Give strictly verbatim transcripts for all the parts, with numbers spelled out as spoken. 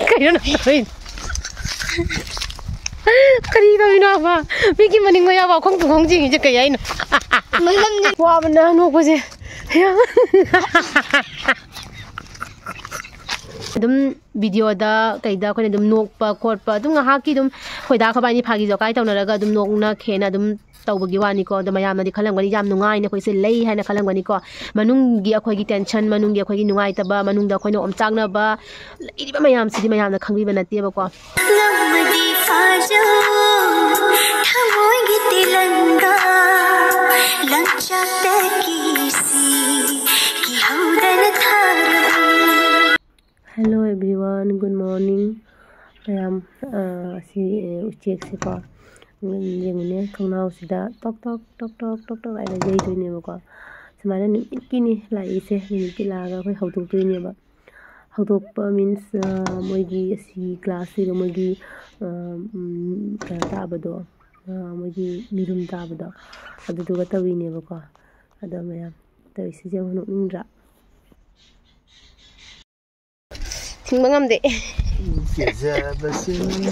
ꯀꯩꯅꯣ ꯅꯪ ꯇꯧꯔꯤꯗꯣ? ꯀꯔꯤ ꯇꯧꯔꯤꯅꯣ ꯍꯥꯏꯕ? ꯃꯤꯒꯤ ꯃꯅꯤꯡ ꯃꯌꯥ ꯄꯥꯎꯈꯣꯡ ꯄꯨꯡꯈꯣꯡ ꯆꯦꯡꯉꯤꯁꯦ ꯀꯩ ꯍꯥꯏꯅꯣ? ꯃꯅꯝꯁꯦ꯫ ꯋꯥꯕꯅ ꯅꯣꯛꯄꯁꯦ꯫ ꯑꯗꯨꯝ ꯚꯤꯗꯤꯑꯣꯗ ꯀꯩꯗ ꯑꯩꯈꯣꯏꯅ ꯑꯗꯨꯝ ꯅꯣꯛꯄ ꯈꯣꯠꯄ ꯑꯗꯨꯝ ꯉꯥꯏꯍꯥꯛꯀꯤ ꯑꯗꯨꯝ ꯈꯣꯏꯗꯥ ꯈꯣꯏꯕꯥꯏꯅꯤ ꯐꯥꯒꯤ ꯖꯣꯀꯥꯏ ꯇꯧꯅꯔꯒ ꯑꯗꯨꯝ ꯅꯣꯛꯅꯈꯦꯅ ꯑꯗꯨꯝ ꯇꯧꯕꯒꯤ ꯋꯥꯅꯤꯀꯣ꯫ ꯑꯗꯣ ꯃꯌꯥꯝꯅꯗꯤ ꯈꯜꯂꯝꯒꯅꯤ ꯌꯥꯝ ꯅꯨꯡꯉꯥꯏꯅ ꯑꯩꯈꯣꯏꯁꯦ ꯂꯩ ꯍꯥꯏꯅ ꯈꯜꯂꯝꯒꯅꯤꯀꯣ꯫ ꯃꯅꯨꯡꯒꯤ ꯑꯩꯈꯣꯏꯒꯤ ꯇꯦꯟꯁꯟ, ꯃꯅꯨꯡꯒꯤ ꯑꯩꯈꯣꯏꯒꯤ ꯅꯨꯡꯉꯥꯏꯇꯕ, ꯃꯅꯨꯡꯗ ꯑꯩꯈꯣꯏꯅ ꯑꯣꯝꯆꯥꯛꯅꯕ ꯂꯩꯔꯤꯕ ꯃꯌꯥꯝꯁꯤꯗꯤ ꯃꯌꯥꯝꯅ ꯈꯪꯕꯤꯕ ꯅꯠꯇꯦꯕꯀꯣ꯫ ꯉꯝꯃꯗꯤ ꯐꯥꯖꯧ, ꯊꯃꯣꯏꯒꯤ ꯇꯤꯂꯪꯒꯥ, ꯂꯪꯆꯥꯛꯇꯒꯤꯁꯤ ꯀꯤꯍꯧꯗꯅ ꯊꯥꯔꯣ꯫ Hello everyone, good morning. ꯃꯌꯥꯝ, ꯑ, ꯑꯁꯤ, ꯑ, ꯎꯆꯦꯛꯁꯦꯀꯣ, ꯌꯦꯡꯉꯨꯅꯦ, ꯊꯣꯡꯅꯥꯎꯁꯤꯗ ꯇꯣꯛ ꯇꯣꯛ ꯇꯣꯛ ꯇꯣꯛ ꯇꯣꯛ ꯇꯣꯛ ꯍꯥꯏꯅ ꯌꯩꯗꯣꯏꯅꯦꯕꯀꯣ꯫ ꯁꯨꯃꯥꯏꯅ ꯅꯨꯃꯤꯠꯀꯤꯅꯤ ꯂꯥꯛꯏꯁꯦ, ꯅꯨꯃꯤꯠꯀꯤ ꯂꯥꯛꯑꯒ ꯑꯩꯈꯣꯏ ꯍꯧꯗꯣꯛꯇꯣꯏꯅꯦꯕ꯫ ꯍꯧꯗꯣꯛꯄ means, ꯑ, ꯃꯣꯏꯒꯤ ꯑꯁꯤ glass ꯁꯤꯒ ꯃꯣꯏꯒꯤ, ꯑ, ꯎꯝ, ꯀꯩꯅꯣ ꯇꯥꯕꯗꯣ, ꯑ, ꯃꯣꯏꯒꯤ ꯃꯤꯔꯨꯝ ꯇꯥꯕꯗꯣ, ꯑꯗꯨꯗꯨꯒ ꯇꯧꯔꯤꯅꯦꯕꯀꯣ꯫ ꯑꯗꯣ ꯃꯌꯥꯝ ꯇꯧꯔꯤꯁꯤꯁꯦ ꯌꯥꯝ ꯅꯣꯛꯅꯤꯡꯗ꯭ꯔꯥ? ꯊꯤꯡꯕ ꯉꯝꯗꯦ꯫ ꯀꯦꯖꯕꯁꯤꯅꯅꯦ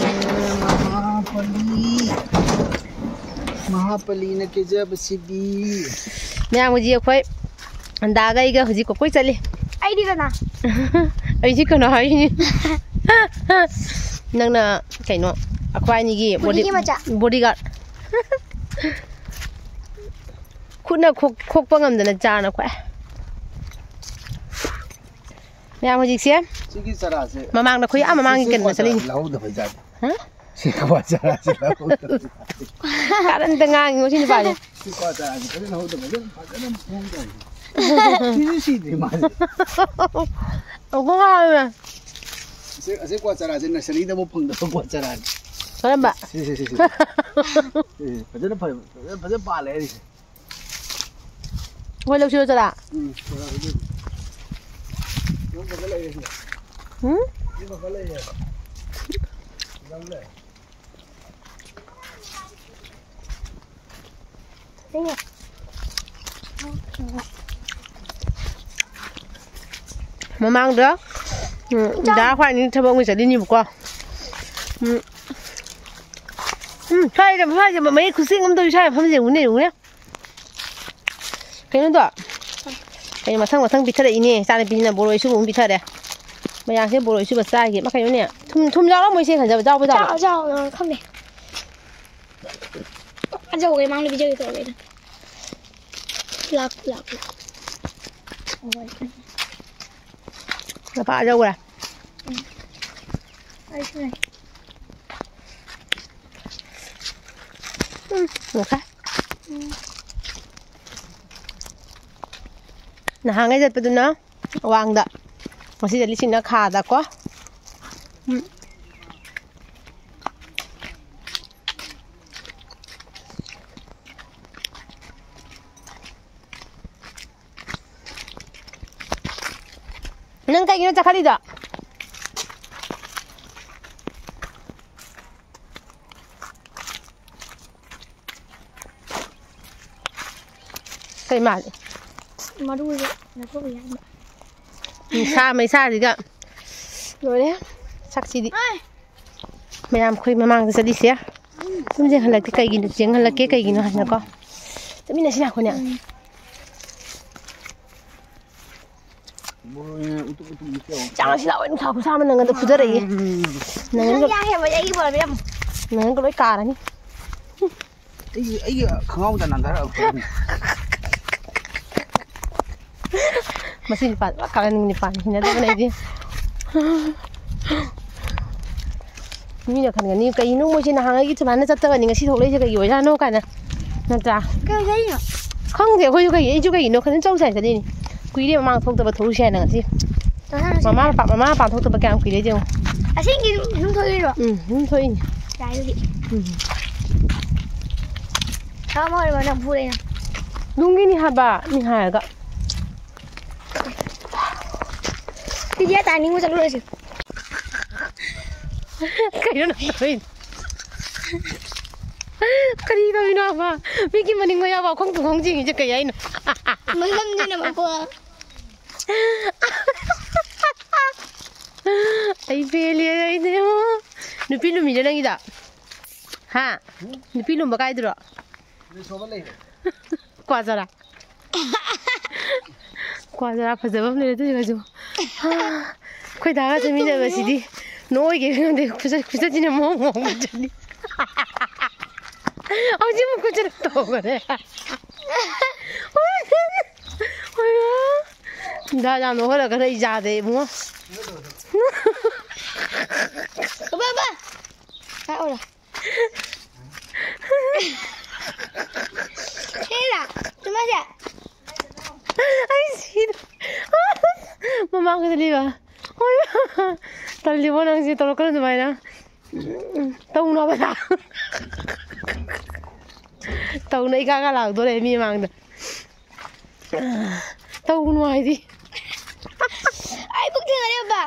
ꯃꯍꯥꯕꯂꯤ, ꯃꯍꯥꯕꯂꯤꯅ ꯀꯦꯖꯕꯁꯤꯗꯤ꯫ ꯃꯌꯥꯝ ꯍꯧꯖꯤꯛ ꯑꯩꯈꯣꯏ ꯑꯟꯗꯥꯒ ꯑꯩꯒ ꯍꯧꯖꯤꯛ ꯀꯣꯏ ꯆꯠꯂꯤ꯫ ꯑꯩꯗꯤ ꯀꯅꯥ? ꯑꯩꯁꯤ ꯀꯅꯥ ꯍꯥꯏꯅꯤ? ꯅꯪꯅ ꯀꯩꯅꯣ, ꯑꯩꯈꯣꯏ ꯑꯅꯤꯒꯤ ꯕꯣꯗꯤ-, ꯕꯣꯗꯤꯒꯤ ꯃꯆꯥ꯫ Bodyguard꯫ ꯈꯨꯠꯅ ꯈꯣꯛ-, ꯈꯣꯛꯄ ꯉꯝꯗꯅ ꯆꯥꯅ ꯈꯣꯛꯑꯦ꯫ ꯃꯌꯥꯝ ꯍꯧꯖꯤꯛꯁꯦ ꯁꯤꯒꯤ ꯆꯔꯥꯁꯦ ꯃꯃꯥꯡꯗ ꯑꯩꯈꯣꯏ ꯑꯥ ꯃꯃꯥꯡꯒꯤ ꯁꯤ ꯀꯩꯅꯣꯗ ꯀ꯭ꯋꯥ ꯆꯠꯂꯤꯅꯦ꯫ ꯆꯔꯥ ꯂꯧꯍꯧꯗꯕꯩ ꯖꯥꯠꯅꯤ꯫ ꯍꯥ? ꯁꯤ ꯀ꯭ꯋꯥ ꯆꯔꯥꯁꯦ ꯂꯧꯍꯧꯗꯕꯩ ꯖꯥꯠꯅꯤ꯫ ꯀꯥꯔꯟꯇ ꯉꯥꯡꯉꯤꯉꯣ ꯁꯤ ꯅꯨꯄꯥꯁꯦ꯫ ꯁꯤ ꯀ꯭ꯋꯥ ꯆꯔꯥꯁꯦ ꯐꯖꯅ ꯍꯧꯗꯕ, ꯐꯖꯅ, ꯐꯖꯅ ꯃꯑꯣꯡ ꯇꯧꯔꯤꯁꯦ꯫ ꯁꯤꯁꯨ ꯁꯤꯗ꯭ꯔꯤ ꯃꯥꯁꯦ꯫ ꯑꯃꯨꯛꯀ ꯉꯥꯡꯉꯦ꯫ ꯑꯁꯤ, ꯑꯁꯤ ꯀ꯭ꯋꯥ ꯆꯔꯥꯁꯦ nursery ꯗꯕꯨ ꯐꯪꯗꯕ ꯀ꯭ꯋꯥ ꯆꯔꯥꯅꯤ꯫ ꯀꯔꯝꯕ? ꯁꯤ, ꯁꯤ, ꯁꯤ, ꯁꯤ꯫ ꯑꯦ, ꯐꯖꯅ ꯐ-, ꯐꯖꯅ, ꯐꯖꯅ ꯄꯥꯜꯂꯦ ꯍꯥꯏꯔꯤꯁꯦ꯫ ꯑꯩꯈꯣꯏ ꯂꯧꯁꯤꯔꯣ ꯆꯔꯥ? ꯎꯝ, ꯆꯔꯥ ꯑꯗꯨ꯫ ꯌꯨꯝ ꯈꯛꯇ ꯂꯩꯔꯦ ꯁꯤꯗ꯫ ꯎꯝ? ꯌꯨꯝ ꯈꯛꯇ ꯂꯩꯔꯦ꯫ ꯂꯧ ꯂꯩ꯫ ꯃꯃꯥꯡꯗ ꯎꯝ, ꯗꯥ ꯈ꯭ꯋꯥꯏꯅꯤ ꯊꯕꯛ ꯑꯃ ꯆꯠꯂꯤꯅꯦꯕꯀꯣ꯫ ꯎꯝ꯫ ꯎꯝ, ꯁ꯭ꯋꯥꯏꯗ, ꯁ꯭ꯋꯥꯏꯗ ꯃꯌꯦꯛ ꯈꯨꯠꯁꯦꯡ ꯑꯃ ꯇꯧꯏ, ꯁ꯭ꯋꯥꯏ ꯃꯐꯝꯁꯦ ꯌꯦꯡꯉꯨꯅꯦ, ꯌꯦꯡꯉꯨꯅꯦ꯫ ꯀꯩꯅꯣꯗꯣ? ꯀꯩꯅꯣ ꯃꯊꯪ ꯃꯊꯪ ꯄꯤꯊꯔꯛꯏꯅꯦ꯫ ꯏꯆꯥꯅꯨꯄꯤꯁꯤꯅ ꯕꯣꯔꯣꯏ ꯑꯁꯨꯕ ꯑꯃꯨꯛ ꯄꯤꯊꯔꯦ꯫ ꯃꯌꯥꯝꯁꯦ ꯕꯣꯔꯣꯏ ꯑꯁꯨꯕ ꯆꯥꯒꯦ꯫ ꯃꯥ ꯀꯩꯅꯣꯅꯦ? ꯊꯨꯝ, ꯊꯨꯝ ꯌꯥꯎꯔꯝꯃꯣꯏꯁꯦ ꯈꯟꯖꯕ꯫ ꯌꯥꯎꯕ ꯖꯥꯠꯂꯣ? ꯆꯥꯎ, ꯆꯥꯎ, ꯈꯪꯗꯦ꯫ ꯑꯆꯧꯕ ꯃꯥꯡꯗ ꯄꯤꯖꯒꯦ ꯇꯧꯔꯒꯦ ꯑꯩꯅ꯫ ꯂꯥꯛ, ꯂꯥꯛ, ꯂꯥꯛ꯫ ꯂꯨꯄꯥ ꯌꯧꯈ꯭ꯔꯦ꯫ ꯎꯝ꯫ ꯑꯩꯁꯨꯅꯦ꯫ ꯎꯝ, ꯂꯣꯏꯈ꯭ꯔꯦ꯫ ꯎꯝ꯫ ꯅꯍꯥꯟꯈꯩ ꯆꯠꯄꯗꯨꯅ ꯑꯋꯥꯡꯗ, ꯉꯁꯤ ꯆꯠꯂꯤꯁꯤꯅ ꯈꯥꯗꯀꯣ꯫ ꯎꯝ꯫ ꯅꯪ ꯀꯩꯒꯤꯅꯣ ꯆꯠꯈꯠꯂꯤꯗꯣ? ꯀꯩ ꯃꯥꯜꯂꯤ? ꯃꯔꯨꯁꯦ ꯂꯧꯊꯣꯛꯄ ꯌꯥꯏ꯫ ꯅꯨꯡꯁꯥ ꯃꯩꯁꯥꯁꯤꯒ ꯂꯣꯏꯔꯦ꯫ ꯁꯛꯁꯤꯗꯤ꯫ ꯃꯌꯥꯝ ꯑꯩꯈꯣꯏ ꯃꯃꯥꯡꯗ ꯆꯠꯂꯤꯁꯦ꯫ ꯁꯨꯝ ꯌꯦꯡꯍꯜꯂꯛꯀꯦ ꯀꯩꯒꯤꯅꯣ, ꯌꯦꯡꯍꯜꯂꯛꯀꯦ ꯀꯩꯒꯤꯅꯣ ꯍꯥꯏꯅꯀꯣ꯫ ꯆꯠꯃꯤꯟꯅꯁꯤ ꯂꯥꯛꯄꯅꯦ꯫ ꯎꯝ꯫ ꯆꯥꯡꯁꯤ ꯂꯥꯛꯑꯣ, ꯅꯨꯡꯁꯥ ꯈꯨꯁꯥ ꯑꯃ ꯅꯪꯒꯟꯗ ꯐꯨꯗꯔꯛꯏ꯫ ꯅꯪꯒꯟꯒ ꯌꯥꯡꯉꯦꯕ ꯑꯩꯒꯤ ꯕꯣꯔ ꯃꯌꯥꯝ꯫ ꯅꯪꯒꯟꯒ ꯂꯣꯏ ꯀꯥꯔꯅꯤ꯫ ꯑꯩꯒꯤ, ꯑꯩꯒꯤ ꯈꯪꯍꯧꯗ ꯅꯥꯟꯊꯔꯛꯑꯕ꯫ ꯃꯁꯤ ꯅꯨꯄꯥ ꯀꯥꯔꯟ ꯅꯨꯄꯥꯅꯤ, ꯍꯩꯅꯗꯕꯅ ꯑꯩꯗꯤ꯫ ꯃꯤꯅ ꯈꯟꯒꯅꯤ, "ꯀꯩꯅꯣ ꯃꯣꯏꯁꯦ ꯅꯍꯥꯟꯉꯩꯒꯤ ꯁꯨꯃꯥꯏꯅ ꯆꯠꯇꯕꯅꯤ, ꯉꯁꯤ ꯊꯣꯛꯂꯛꯏꯁꯦ ꯀꯩꯒꯤ ꯑꯣꯏꯖꯥꯠꯅꯣ?" ꯀꯥꯏꯅ꯫ ꯅꯠꯇ꯭ꯔꯥ? ꯀꯩ ꯂꯩꯅꯣ? ꯈꯪꯗꯦ, ꯑꯩꯈꯣꯏꯁꯨ ꯀꯩꯒꯤ, ꯑꯩꯁꯨ ꯀꯩꯒꯤꯅꯣ ꯈꯪꯗꯦ, ꯆꯧꯁꯦ ꯍꯥꯏꯅ ꯆꯠꯂꯤꯅꯤ꯫ ꯀꯨꯏꯔꯦ ꯃꯃꯥꯡ ꯊꯣꯛꯇꯕ, ꯊꯣꯛꯎꯁꯦ ꯍꯥꯏꯅ ꯉꯁꯤ꯫ ꯆꯠꯁꯦ, ꯆꯠꯁꯦ꯫ ꯃꯃꯥ ꯃꯄꯥ, ꯃꯃꯥ ꯃꯄꯥ ꯊꯣꯛꯇꯕ ꯀꯌꯥꯝ ꯀꯨꯏꯔꯦ ꯌꯦꯡꯉꯣ꯫ ꯑꯁꯦꯡꯀꯤ ꯑꯗꯨꯝ ꯊꯣꯛꯏꯔꯣ? ꯎꯝ, ꯑꯗꯨꯝ ꯊꯣꯛꯏꯅꯤ꯫ ꯌꯥꯏ ꯑꯗꯨꯗꯤ꯫ ꯎꯝ꯫ ꯊꯥ ꯑꯃ ꯑꯣꯏꯔꯕ ꯅꯪ ꯐꯨꯔꯦ ꯅꯪ꯫ ꯅꯨꯡꯒꯤꯅꯤ ꯍꯥꯏꯕ, ꯃꯤ ꯍꯥꯏꯔꯒ꯫ ꯇꯤꯀꯦꯠ ꯇꯥꯅꯤꯡꯕ ꯆꯠꯂꯨꯔꯁꯤ꯫ ꯀꯩꯅꯣ ꯅꯪ ꯇꯧꯔꯤꯗꯣ? ꯀꯔꯤ ꯇꯧꯔꯤꯅꯣ ꯍꯥꯏꯕ? ꯃꯤꯒꯤ ꯃꯅꯤꯡ ꯃꯌꯥ ꯄꯥꯎꯈꯣꯡ ꯇꯨꯈꯣꯡ ꯆꯤꯡꯉꯤꯁꯦ ꯀꯩ ꯍꯥꯏꯅꯣ? ꯃꯁꯝꯁꯤꯅ ꯃꯀꯣꯛ꯫ ꯑꯩ ꯄꯦꯜꯂꯦ, ꯑꯩꯗꯤ꯫ ꯅꯨꯄꯤ ꯂꯨꯝꯃꯤꯔꯣ ꯅꯪꯒꯤꯗꯣ? ꯍꯥ? ꯅꯨꯄꯤ ꯂꯨꯝꯕ ꯀꯥꯏꯗꯨꯔꯣ? ꯀ꯭ꯋꯥꯖꯔꯥ? ꯀ꯭ꯋꯥꯖꯔꯥ ꯐꯖꯕ ꯑꯃ ꯂꯩꯔꯦ, ꯑꯗꯨꯁꯨ ꯀꯩꯁꯨ꯫ ꯑꯩꯈꯣꯏ ꯗꯥꯒ ꯆꯠꯃꯤꯟꯅꯕꯁꯤꯗꯤ ꯅꯣꯏꯒꯤ ꯈꯪꯗꯦ, ꯈꯨꯆꯠ-, ꯈꯨꯆꯠꯁꯤꯅ ꯃꯑꯣꯡ ꯃꯑꯣꯡ ꯆꯠꯂꯤ꯫ ꯍꯧꯖꯤꯛ ꯑꯃꯨꯛ ꯈꯨꯆꯠ ꯇꯧꯈꯔꯦ꯫ ꯗꯥ ꯌꯥꯝ ꯅꯣꯛꯍꯜꯂꯛꯀꯅꯨ, ꯑꯩ ꯌꯥꯗꯦ ꯏꯕꯨꯡꯉꯣ꯫ ꯕꯥ, ꯕꯥ꯫ ꯂꯥꯛꯑꯣꯔꯥ? ꯁꯤꯔꯥ? ꯆꯨꯝꯃꯁꯦ? ꯑꯩ ꯁꯤꯔꯦ꯫ ꯃꯃꯥꯡꯗꯅꯦꯕ꯫ ꯍꯣꯏ꯫ ꯇꯜꯂꯤꯕꯣ ꯅꯪꯁꯦ, ꯇꯧꯔꯛꯀꯅꯨ ꯑꯗꯨꯃꯥꯏꯅ꯫ ꯇꯧꯅꯕꯗ꯫ ꯇꯧꯅ ꯏꯀꯥ ꯀꯥ ꯂꯥꯎꯗꯣꯔꯦ ꯃꯤ ꯃꯃꯥꯡꯗ꯫ ꯇꯧꯒꯅꯨ ꯍꯥꯏꯗꯤ꯫ ꯑꯩ ꯄꯨꯛ ꯊꯟꯒꯠꯂꯦ, ꯕꯥ꯫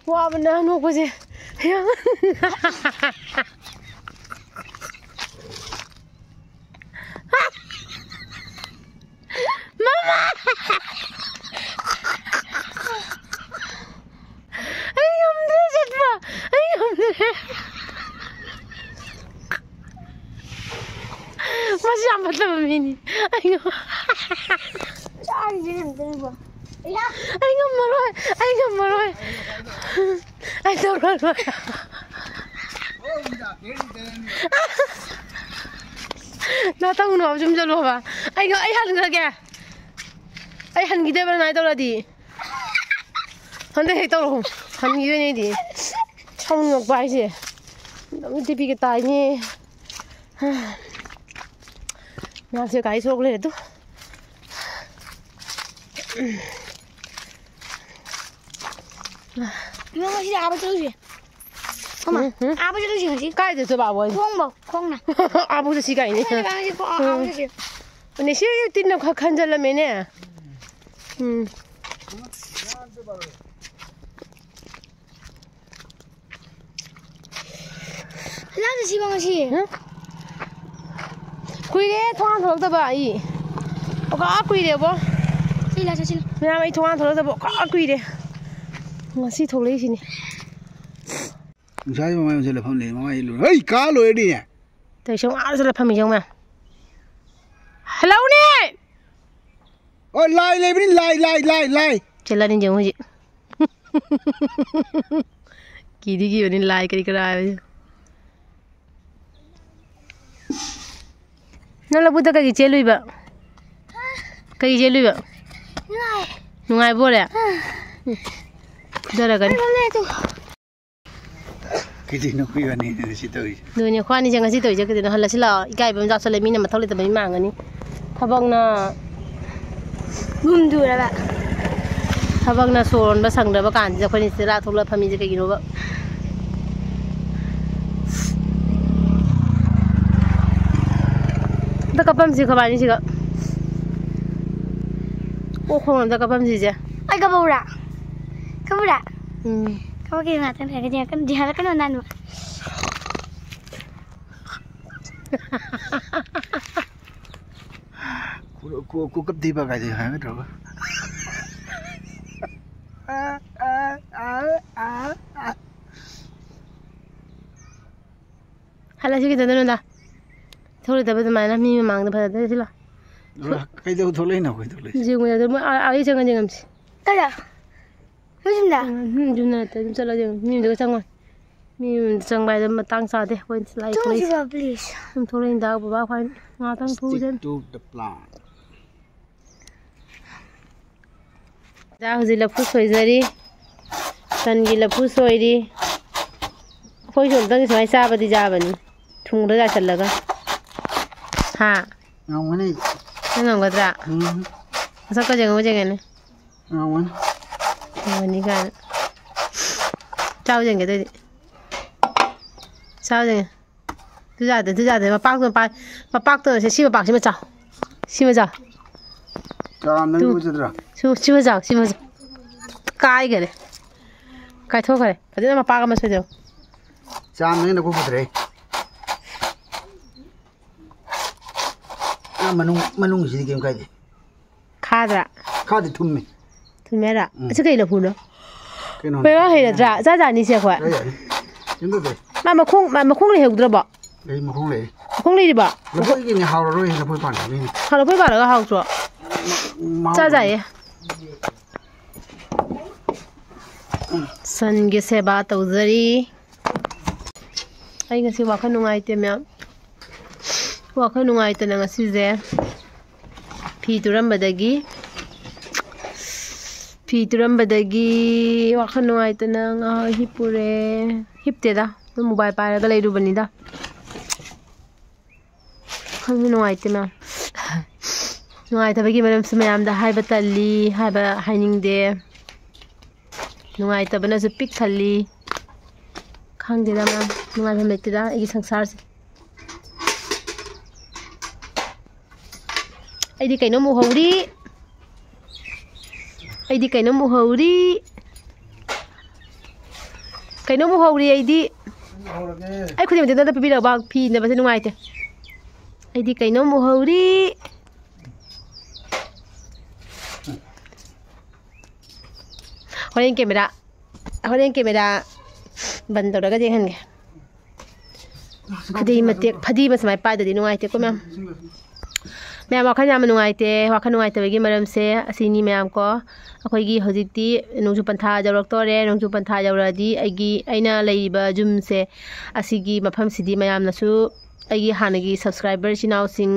ꯋꯥꯕꯅ ꯅꯣꯛꯄꯁꯦ꯫ ꯃꯃꯥ! ꯑꯩ ꯉꯝꯗ꯭ꯔꯦ ꯆꯠꯄ꯫ ꯑꯩ ꯉꯝꯗ꯭ꯔꯦ꯫ ꯃꯁꯤ ꯌꯥꯝ ꯐꯠꯇꯕ ꯃꯤꯅꯤ꯫ ꯑꯩ ꯉꯝ-, ꯆꯥꯔꯤꯁꯦ ꯀꯩꯅꯣ ꯇꯧꯔꯤꯕꯣ? ꯑꯌꯥ! ꯑꯩ ꯉꯝꯃꯔꯣꯏ꯫ ꯑꯩ ꯉꯝꯃꯔꯣꯏ꯫ ꯑꯩ ꯇꯧꯔꯔꯣꯏ꯫ ꯅꯥ ꯇꯧꯅꯣ, ꯁꯨꯝ ꯆꯠꯂꯣꯕ꯫ ꯑꯩ, ꯑꯩ ꯍꯟꯈ꯭ꯔꯒꯦ꯫ ꯑꯩ ꯍꯟꯈꯤꯗꯣꯏꯕ ꯑꯗꯨꯃꯥꯏꯅ ꯇꯧꯔꯗꯤ꯫ ꯍꯟꯗꯛ ꯍꯦꯛ ꯇꯧꯔꯛꯑꯣ꯫ ꯍꯟꯈꯤꯗꯣꯏꯅꯦ ꯑꯩꯗꯤ꯫ ꯁꯥꯎꯅꯤꯡꯉꯛꯄ ꯍꯥꯏꯁꯦ꯫ ꯑꯗꯨꯝ ꯇꯤꯄꯤꯒ ꯇꯥꯏꯅꯦ꯫ ꯃꯌꯥꯝꯁꯦ ꯒꯥꯔꯤ ꯁꯣꯛ ꯂꯩꯔꯦ ꯑꯗꯨ꯫ ꯏꯃꯥ, ꯉꯁꯤꯗꯤ ꯑꯥꯕ ꯆꯠꯂꯨꯁꯦ꯫ ꯃꯃꯥ, ꯎꯝ, ꯎꯝ꯫ ꯑꯥꯕ ꯆꯠꯂꯨꯁꯦ ꯉꯁꯤ꯫ ꯀꯥꯏꯗ ꯆꯠꯁꯦꯕ ꯑꯥꯕ ꯍꯣꯏ? ꯈꯣꯡꯕ, ꯈꯣꯡꯅ꯫ ꯑꯥꯕ ꯆꯠꯁꯤ ꯀꯥꯏꯅꯦ꯫ ꯑꯩꯈꯣꯏꯅ ꯉꯁꯤ ꯈꯣ-, ꯑꯥ, ꯑꯥꯕ ꯎꯝ꯫ ꯆꯠꯁꯦ꯫ ꯅꯦ, ꯁꯤ ꯇꯤꯟꯅ ꯈꯔ ꯈꯟꯖꯜꯂꯝꯃꯦꯅꯦ꯫ ꯎꯝ꯫ ꯂꯥꯛꯇ ꯁꯤꯕ ꯉꯁꯤ꯫ ꯍꯨꯝ? ꯀꯨꯏꯔꯦ ꯊꯣꯡꯒꯥꯟ ꯊꯣꯛꯂꯛꯇꯕ ꯑꯩ꯫ ꯑꯣꯀꯥ ꯀꯨꯏꯔꯦꯕꯣ꯫ ꯁꯤ ꯂꯥꯛ ꯆꯠꯁꯤ ꯂꯥꯛ꯫ ꯃꯌꯥꯝ ꯑꯩ ꯊꯣꯡꯒꯥꯟ ꯊꯣꯛꯂꯛꯇꯕ ꯑꯣꯀꯥ ꯀꯨꯏꯔꯦ꯫ ꯉꯁꯤ ꯊꯣꯛꯂꯛꯏꯁꯤꯅꯤ꯫ ꯅꯨꯡꯁꯥꯁꯤ ꯃꯃꯥꯏ ꯑꯣꯟꯁꯤꯜꯂ ꯐꯝ ꯂꯩ, ꯃꯃꯥꯏ ꯂꯨꯔꯦ꯫ ꯍꯩ, ꯀꯥ ꯂꯣꯏꯔꯦꯅꯦ꯫ ꯇꯧꯏꯁꯦ ꯉꯥ ꯑꯣꯟꯁꯤꯜꯂ ꯐꯝꯃꯤ ꯌꯦꯡꯉꯨ ꯃꯌꯥꯝ꯫ ꯍꯜꯂꯧꯅꯦ! ꯑꯣ, ꯂꯥꯏ ꯂꯩꯕꯅꯤ, ꯂꯥꯏ, ꯂꯥꯏ, ꯂꯥꯏ, ꯂꯥꯏ꯫ ꯆꯦꯜꯂꯅꯤ ꯌꯦꯡꯉꯨ ꯍꯧꯖꯤꯛ꯫ ꯀꯤꯗꯤ ꯀꯤꯕꯅꯤ ꯂꯥꯏ ꯀꯔꯤ ꯀꯔꯥ ꯍꯥꯏꯕꯁꯦ꯫ ꯅꯪ ꯂꯧꯕꯨꯛꯇ ꯀꯩꯒꯤ ꯆꯦꯜꯂꯨꯏꯕ? ꯀꯩꯒꯤ ꯆꯦꯜꯂꯨꯏꯕ? ꯅꯨꯡꯉꯥꯏ꯫ ꯅꯨꯡꯉꯥꯏꯕ ꯑꯣꯏꯔꯦ? ꯑꯥ꯫ ꯎꯝ꯫ ꯐꯨꯗꯔꯛꯀꯅꯤ꯫ ꯑꯩ ꯂꯧꯔꯦ ꯑꯗꯨ꯫ ꯀꯩꯗꯩꯅꯣ ꯑꯩꯈꯣꯏ ꯏꯕꯥꯅꯤꯅ ꯁꯤ ꯇꯧꯔꯤꯁꯦ? ꯑꯗꯨꯅꯦ ꯑꯩꯈꯣꯏ ꯑꯅꯤꯁꯦ ꯉꯁꯤ ꯇꯧꯔꯤꯁꯦ ꯀꯩꯗꯩꯅꯣ? ꯍꯜꯂꯁꯤ ꯂꯥꯛꯑꯣ꯫ ꯏꯀꯥꯏꯕ ꯑꯃ ꯌꯥꯎꯁꯜꯂꯦ, ꯃꯤꯅ ꯃꯊꯧ ꯂꯩꯇꯕ ꯃꯤ ꯃꯥꯟꯒꯅꯤ꯫ ꯊꯕꯛꯅ ꯒꯨꯝꯗꯨꯔꯕ? ꯊꯕꯛꯅ ꯁꯣꯔ ꯍꯣꯟꯕ ꯁꯪꯗ꯭ꯔꯕ ꯀꯥꯟꯁꯤꯗ ꯑꯩꯈꯣꯏꯅ ꯁꯤꯗ ꯂꯥꯛ ꯊꯣꯛꯂꯛꯑ ꯐꯝꯃꯤꯁꯦ ꯀꯩꯒꯤꯅꯣꯕ? ꯑꯝꯇ ꯀꯞꯄꯝꯁꯤ ꯈꯣꯏꯕꯥꯅꯤꯁꯤꯒ꯫ ꯑꯣꯛ ꯈꯣꯡ ꯑꯝꯇ ꯀꯞꯄꯝꯁꯤꯁꯦ꯫ ꯑꯩ ꯀꯞꯄꯛꯎꯔꯥ? ꯀꯞꯄꯛꯎꯔꯥ? ꯎꯝ꯫ ꯀꯞꯄꯛꯀꯦ ꯉꯥꯛꯇꯪ ꯂꯩꯔꯒꯗꯤ ꯍꯥꯏꯔꯛꯀꯅꯨ, ꯍꯥꯏꯔꯛꯀꯅꯨ ꯅꯥꯅꯨ꯫ ꯀꯣ-, ꯀꯣ-, ꯀꯣ ꯀꯞꯇꯦꯕ ꯀꯥꯏꯗꯩ ꯍꯥꯏꯒꯗ꯭ꯔꯣ? ꯍꯜꯂꯁꯤ ꯀꯩꯗꯧꯗꯣꯏꯅꯣꯗ? ꯊꯣꯛꯂꯣꯏꯗꯕ ꯑꯗꯨꯃꯥꯏꯅ ꯃꯤ ꯃꯃꯥꯡꯗ ꯐꯖꯗꯦ ꯁꯤꯂꯥ꯫ ꯑꯗꯣ ꯀꯩꯗꯧ ꯊꯣꯛꯂꯛꯏꯅꯣ ꯑꯩꯈꯣꯏ ꯊꯣꯛꯂꯛꯏꯁꯦ? ꯌꯦꯡꯉꯨ ꯌꯥꯗ꯭ꯔꯣ? ꯃꯣꯏ ꯑꯥ, ꯑꯥ ꯆꯪꯉ ꯌꯦꯡꯉꯝꯁꯤ꯫ ꯀꯥꯏꯗ? ꯃꯣꯏ ꯌꯨꯝꯗ? ꯎꯝ, ꯌꯨꯝꯗ ꯅꯠꯇꯦ, ꯑꯗꯨꯝ ꯆꯠꯂ ꯌꯦꯡꯉꯨ꯫ ꯃꯤ ꯌꯨꯝꯗꯒ ꯆꯪꯉꯣꯏ꯫ ꯃꯤ ꯌꯨꯝꯗ ꯆꯪꯕ ꯍꯥꯏꯗꯣ ꯃꯇꯥꯡ ꯆꯥꯗꯦ꯫ ꯑꯩꯈꯣꯏ ꯂꯥꯏ ꯊꯣꯛꯂꯛꯏꯁꯦ꯫ ꯆꯪꯉꯨꯁꯤꯕ, please꯫ ꯑꯗꯨꯝ ꯊꯣꯛꯂꯛꯏꯅꯤꯗ, ꯕꯕꯥ ꯈ꯭ꯋꯥꯏ ꯉꯥꯛꯇꯪ ꯊꯣꯛꯎꯁꯦ꯫ Stick to the plan꯫ ꯏꯟꯖꯥꯡ ꯍꯧꯖꯤꯛ ꯂꯐꯨ ꯁꯣꯏꯖꯔꯤ꯫ ꯇꯟꯒꯤ ꯂꯐꯨ ꯁꯣꯏꯔꯤ꯫ ꯑꯩꯈꯣꯏꯁꯨ ꯑꯝꯇꯪꯗꯤ ꯁꯨꯃꯥꯏꯅ ꯆꯥꯕꯗꯤ ꯆꯥꯕꯅꯤ꯫ ꯊꯨꯝꯗꯣ ꯆꯥꯏꯁꯜꯂꯒ꯫ ꯍꯥ? ꯉꯝꯒꯅꯤ꯫ ꯅꯪ ꯉꯝꯒꯗ꯭ꯔꯥ? ꯎꯝ꯫ ꯃꯁꯛꯀ ꯌꯦꯡꯉꯨ, ꯌꯦꯡꯉꯅꯤ꯫ ꯉꯝꯒꯅꯤ꯫ ꯉꯝꯒꯅꯤ ꯀꯥꯏꯅ꯫ ꯆꯥꯎ ꯌꯦꯡꯒꯦ ꯑꯗꯨꯑꯣꯏꯗꯤ꯫ ꯆꯥꯎ ꯌꯦꯡꯒꯦ꯫ ꯇꯨ ꯌꯥꯗꯦ, ꯇꯨ ꯌꯥꯗꯦ꯫ ꯃꯄꯥꯛꯇꯣ ꯄꯥꯏ-, ꯃꯄꯥꯛꯇꯣ ꯁꯦ, ꯁꯤ ꯃꯄꯥꯛꯁꯤꯃ ꯆꯥꯎ꯫ ꯁꯤꯃ ꯆꯥꯎ꯫ ꯆꯥꯝꯗꯪ ꯇꯨ꯫ ꯂꯨꯖꯗ꯭ꯔꯥ? ꯁꯤ-, ꯁꯤꯃ ꯆꯥꯎ, ꯁꯤꯃ ꯆꯥꯎ꯫ ꯀꯥꯏꯒꯔꯦ꯫ ꯀꯥꯏꯊꯣꯛꯈ꯭ꯔꯦ꯫ ꯐꯖꯅ ꯃꯄꯥꯛ ꯑꯃ ꯁꯣꯏꯖꯧ꯫ ꯆꯥꯝꯗꯪ ꯅꯈꯨꯠ ꯐꯠꯇ꯭ꯔꯦ꯫ ꯑꯥ, ꯃꯅꯨꯡ, ꯃꯅꯨꯡꯁꯤꯗꯤ ꯀꯩꯝ ꯀꯥꯏꯗꯦ꯫ ꯈꯥꯗ꯭ꯔꯥ? ꯈꯥꯗꯤ ꯊꯨꯝꯃꯤ꯫ ꯊꯨꯝꯃꯦꯔꯥ? ꯎꯝ꯫ ꯑꯁꯤ ꯀꯩ ꯂꯐꯨꯅꯣ? ꯀꯩꯅꯣ? ꯄꯩꯕꯥ ꯍꯩꯔꯗ꯭ꯔꯥ? ꯆꯥ ꯆꯥꯅꯤꯁꯦ ꯑꯩꯈꯣꯏ꯫ ꯌꯥꯏ, ꯌꯥꯏ꯫ ꯀꯩꯝ ꯇꯧꯗꯦ꯫ ꯃꯥ ꯃꯈꯣꯡ, ꯃꯥ ꯃꯈꯣꯡ ꯂꯩꯍꯧꯗ꯭ꯔꯕꯣ? ꯂꯩ, ꯃꯈꯣꯡ ꯂꯩ꯫ ꯃꯈꯣꯡ ꯂꯩꯔꯤꯕꯣ? ꯂꯐꯣꯏꯒꯤꯅꯦ, ꯍꯥꯎꯔꯔꯣꯏ, ꯂꯐꯣꯏ ꯄꯥꯟꯗꯕꯒꯤꯅꯦ꯫ ꯍꯥ, ꯂꯐꯣꯏ ꯄꯥꯜꯂꯒ ꯍꯥꯎꯇ꯭ꯔꯣ? ꯃꯍꯥꯎ ꯆꯥ ꯆꯥꯏꯌꯦ꯫ ꯁꯟꯒꯤ ꯁꯦꯕꯥ ꯇꯧꯖꯔꯤ꯫ ꯑꯩ ꯉꯁꯤ ꯋꯥꯈꯜ ꯅꯨꯡꯉꯥꯏꯇꯦ ꯃꯌꯥꯝ꯫ ꯋꯥꯈꯜ ꯅꯨꯡꯉꯥꯏꯇꯅ ꯉꯁꯤꯁꯦ ꯐꯤ ꯇꯨꯔꯝꯕꯗꯒꯤ, ꯐꯤ ꯇꯨꯔꯝꯕꯗꯒꯤ ꯋꯥꯈꯜ ꯅꯨꯡꯉꯥꯏꯇꯅ ꯉꯥꯏꯍꯥꯛ ꯍꯤꯞꯄꯨꯔꯦ꯫ ꯍꯤꯞꯇꯦꯗ, ꯑꯗꯨꯝ mobile ꯄꯥꯏꯔꯒ ꯂꯩꯔꯨꯕꯅꯤꯗ꯫ ꯋꯥꯈꯜꯁꯦ ꯅꯨꯡꯉꯥꯏꯇꯦ ꯃꯌꯥꯝ꯫ ꯅꯨꯡꯉꯥꯏꯇꯕꯒꯤ ꯃꯔꯝꯁꯨ ꯃꯌꯥꯝꯗ ꯍꯥꯏꯕ ꯇꯜꯂꯤ, ꯍꯥꯏꯕ ꯍꯥꯏꯅꯤꯡꯗꯦ꯫ ꯅꯨꯡꯉꯥꯏꯇꯕꯅꯁꯨ ꯄꯤꯛ ꯊꯜꯂꯤ꯫ ꯈꯪꯗꯦꯗ ꯃꯌꯥꯝ, ꯅꯨꯡꯉꯥꯏꯐꯝ ꯂꯩꯇꯦꯗ ꯑꯩꯒꯤ ꯁꯪꯁꯥꯔꯁꯦ꯫ ꯑꯩꯗꯤ ꯀꯩꯅꯣꯝ ꯎꯍꯧꯔꯤ꯫ ꯑꯩꯗꯤ ꯀꯩꯅꯣꯝ ꯎꯍꯧꯔꯤ꯫ ꯀꯩꯅꯣꯝ ꯎꯍꯧꯔꯤ ꯑꯩꯗꯤ꯫ ꯎꯍꯧꯔꯒꯦ꯫ ꯑꯩ ꯈꯨꯗꯤꯡꯃꯛꯇ ꯅꯪꯅ ꯄꯤꯕꯤꯔꯛꯄ ꯐꯤ ꯏꯟꯅꯕꯁꯦ ꯅꯨꯡꯉꯥꯏꯇꯦ꯫ ꯑꯩꯗꯤ ꯀꯩꯅꯣꯝ ꯎꯍꯧꯔꯤ꯫ ꯍꯣꯔꯦꯟ camera, ꯍꯣꯔꯦꯟ camera ꯕꯟ ꯇꯧꯔꯒ ꯌꯦꯡꯍꯟꯒꯦ꯫ ꯈꯨꯗꯩ ꯃꯇꯦꯛ ꯐꯗꯤ ꯑꯃ ꯁꯨꯃꯥꯏꯅ ꯄꯥꯏꯗꯗꯤ ꯅꯨꯡꯉꯥꯏꯇꯦꯀꯣ ꯃꯌꯥꯝ꯫ ꯃꯌꯥꯝ ꯋꯥꯈꯜ ꯌꯥꯝꯅ ꯅꯨꯡꯉꯥꯏꯇꯦ꯫ ꯋꯥꯈꯜ ꯅꯨꯡꯉꯥꯏꯇꯕꯒꯤ ꯃꯔꯝꯁꯦ ꯑꯁꯤꯅꯤ ꯃꯌꯥꯝ ꯀꯣ꯫ ꯑꯩꯈꯣꯏꯒꯤ ꯍꯧꯖꯤꯛꯇꯤ ꯅꯣꯡꯖꯨ ꯄꯟꯊꯥ ꯌꯧꯔꯛꯇꯣꯔꯦ꯫ ꯅꯣꯡꯖꯨ ꯄꯟꯊꯥ ꯌꯧꯔꯛꯑꯗꯤ ꯑꯩꯒꯤ, ꯑꯩꯅ ꯂꯩꯔꯤꯕ ꯌꯨꯝꯁꯦ, ꯑꯁꯤꯒꯤ ꯃꯐꯝꯁꯤꯗꯤ ꯃꯌꯥꯝꯅꯁꯨ, ꯑꯩꯒꯤ ꯍꯥꯟꯅꯒꯤ subscriber ꯏꯆꯤꯟ ꯏꯅꯥꯎꯁꯤꯡ,